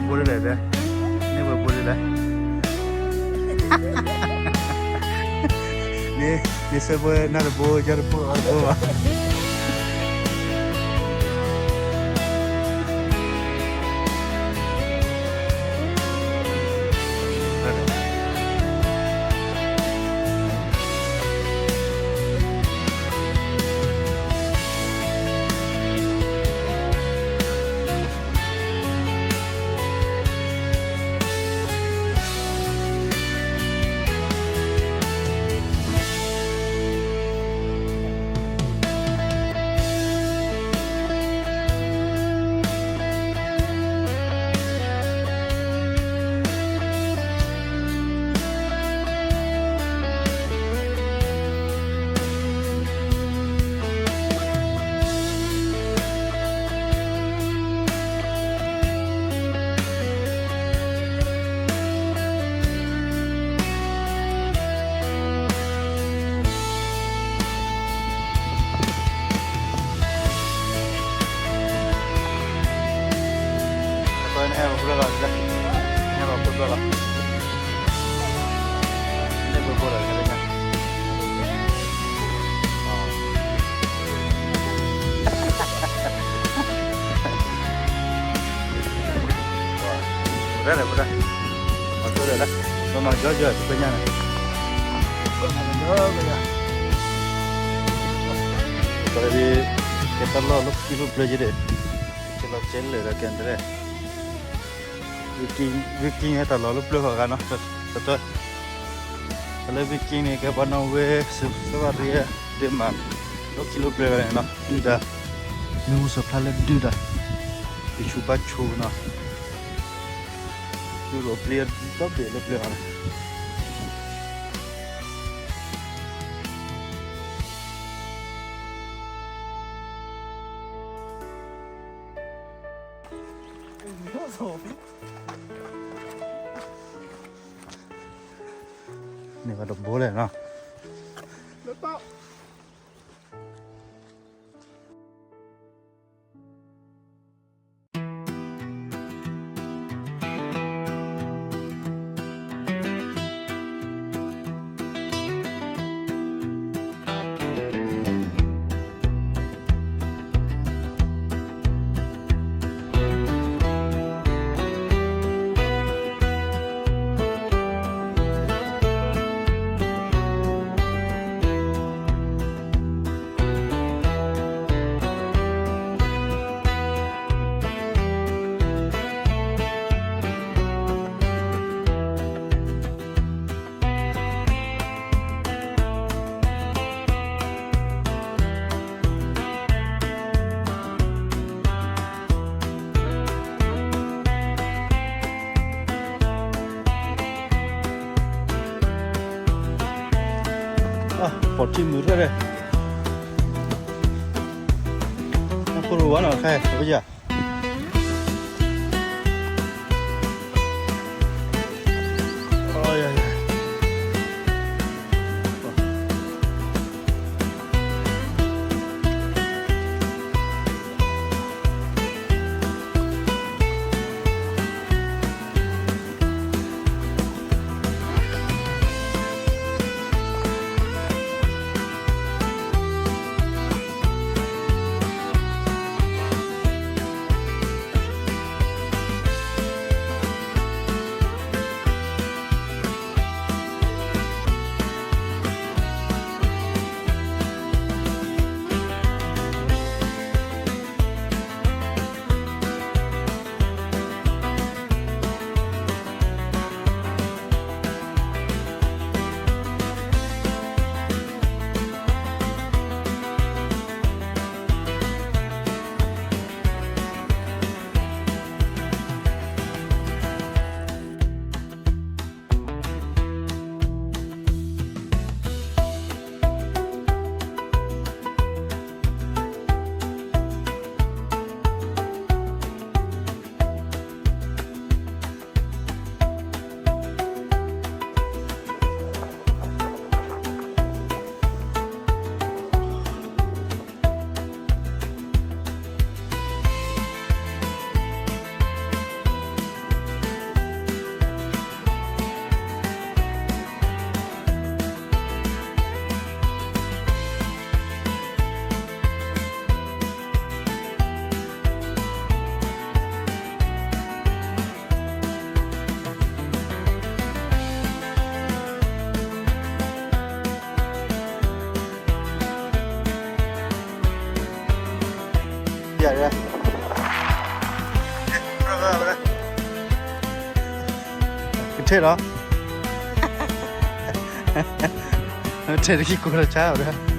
ဘိဒ်လဲၣ်တဲ, န့ၢ်ဝဲဘိဒ်လဲၣ်, န့ၣ်, န့ၣ်စဲးဘိနၢ်တဘိ ယီၢ်တဘိအီတဘိဘၣ်. ဒ်လဲၣ်, ပမၤကီကီတဖဲညါန့ၣ်, ကဲတၢ်လီၢ်လၢခံလၢပျၢၤယဲဒၣ်, ကဲလီၤကဲလၢာ်ဒီးကဲတရဲၣ်, ဝံၤကံဝဲတၢ်လီၢ်လၢပျၢၤဃီဂၤနီၤ, တၢ်တၢ်, တၢ်လၢဝံၤကံန့ၣ် ကဲပှၤနီၣ်ဝ့ စၢဖၣ်ရံ ဒ့မး, လၢခံလၢပျၢၤဂၤန့ၣ်နီၤ, ဒုၣ်ဒါ, မ့ၣ်အူစၢဖျါလၢဒုၣ်ဒါ, ယဆူၣ်ဘၣ်ဆိနီၤ, ဒုၣ်ဒါပျံၤဒီဘ့ၣ်လၢပျၢၤဂၤန့ၣ် န့ၢ်ဘၣ်တဘိလဲၣ်နီၤ.ပီၢ်ထံမုၢ်ရဲၣ်ရဲၣ်, အဖိရိဝါနီၤ ခဲအံၤ ထဲလီၤ, ထဲတခံကိးလီၤဆါဒီး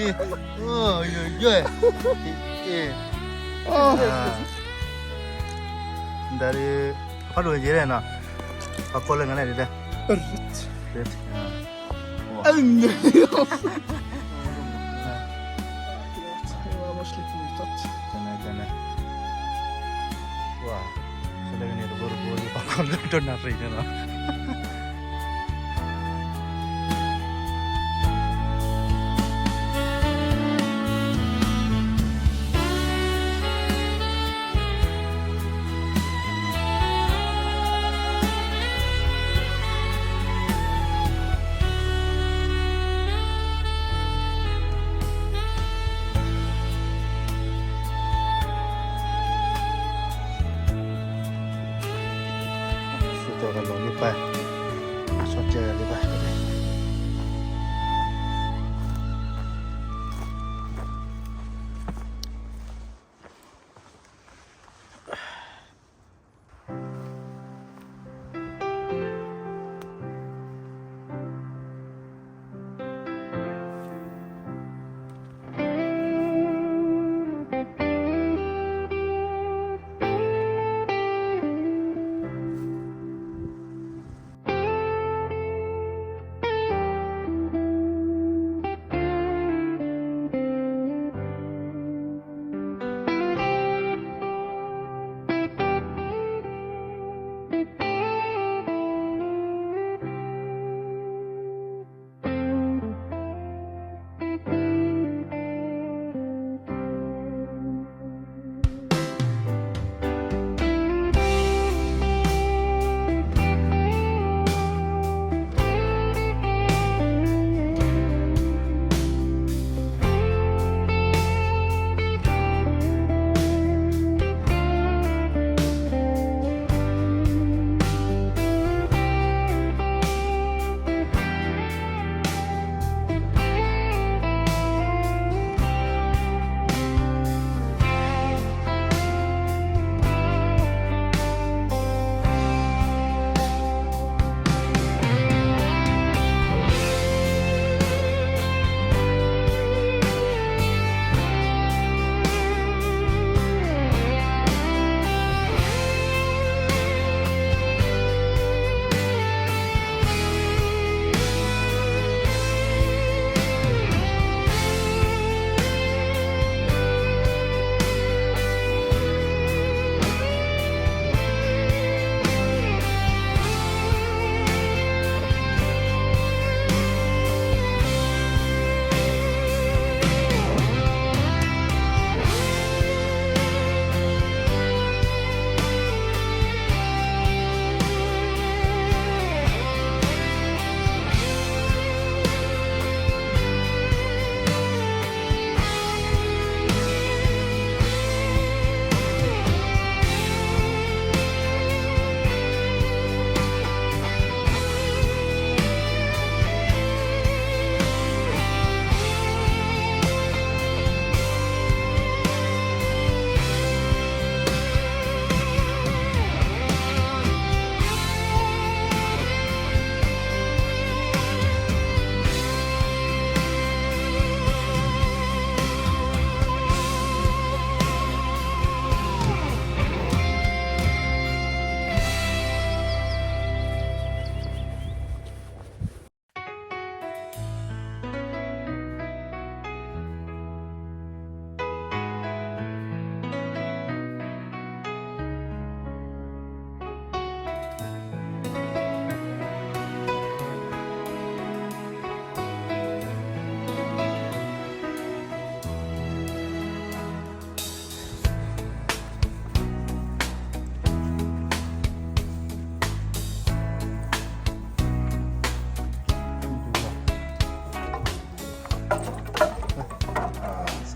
ယဲၢ်, ယဲၢ်, ဒ်, ဖးဒိၣ်ယဲၢ်နီၤ, ပှၤကိးလၢနၤလဲၣ်ဒ်လဲၣ်, အ, ဝါ, ဆၢလၢကန့ၣ်တဘိတဘိ ပှၤကိးလၢဒိၣ်နၢ်ရံၣ်န့ၣ်လီၤ. စ့ၢ်ကီးကလီၤလံပၢ်, အဆီၣ်တဲလံပၢ်.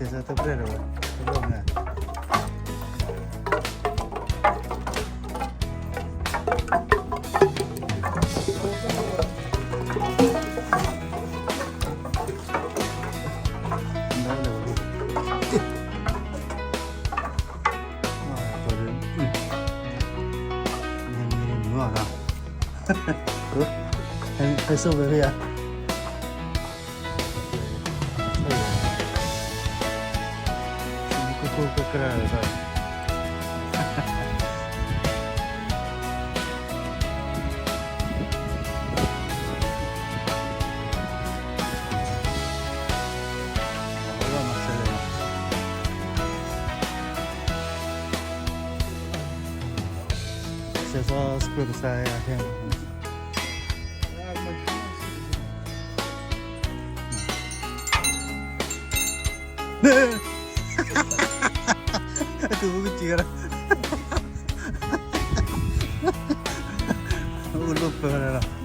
စ့စ့တပြဲၢ်ဒီးဝဲ, တဘျီန့ၣ်, ဟဲဆိၣ်ဝဲဖဲယၤ, ကရၢၢ် ဆဲးစီ စကွဲးကစၢ်ယွၤခဲ န့ၣ် အတူၢ်ကစံးကဒီး အိၣ်လိာ်ပၢလီၤ.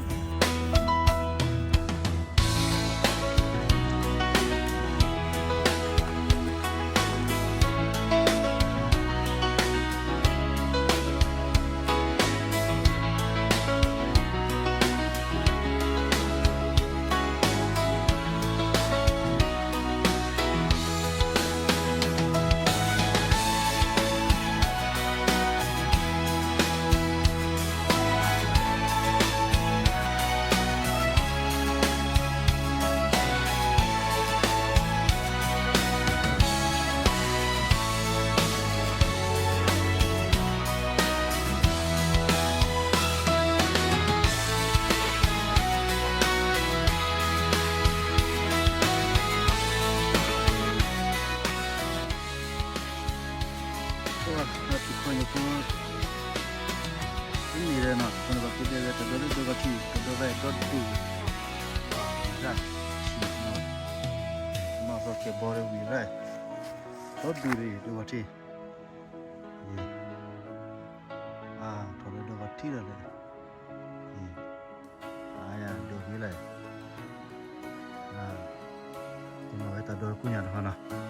အိၣ်ဝဲ ဖံခိၣ်ညိဖိ မ့ၢ်ဒီးနီၤ ခိၣ်နၢ်ဘၣ်က့ၤဒဲးဝဲ တဒိလၢဒိဂီၤထံး တဒိဝဲဒီဒူၣ် ရၣ်ဆံးနီၤ နီၢ်သီကဲဘီရဝံၤရၣ် ဒီဒူၣ်ရံၣ် ဒိဂီၤထံး အါ ထီၣ်လၢဒိဂီၤထံးလီၤလဲၣ် အါယၤဒိဂီၤလီၤ တနီၤဝဲတၢ်ဒိကိညါတခီနီၤ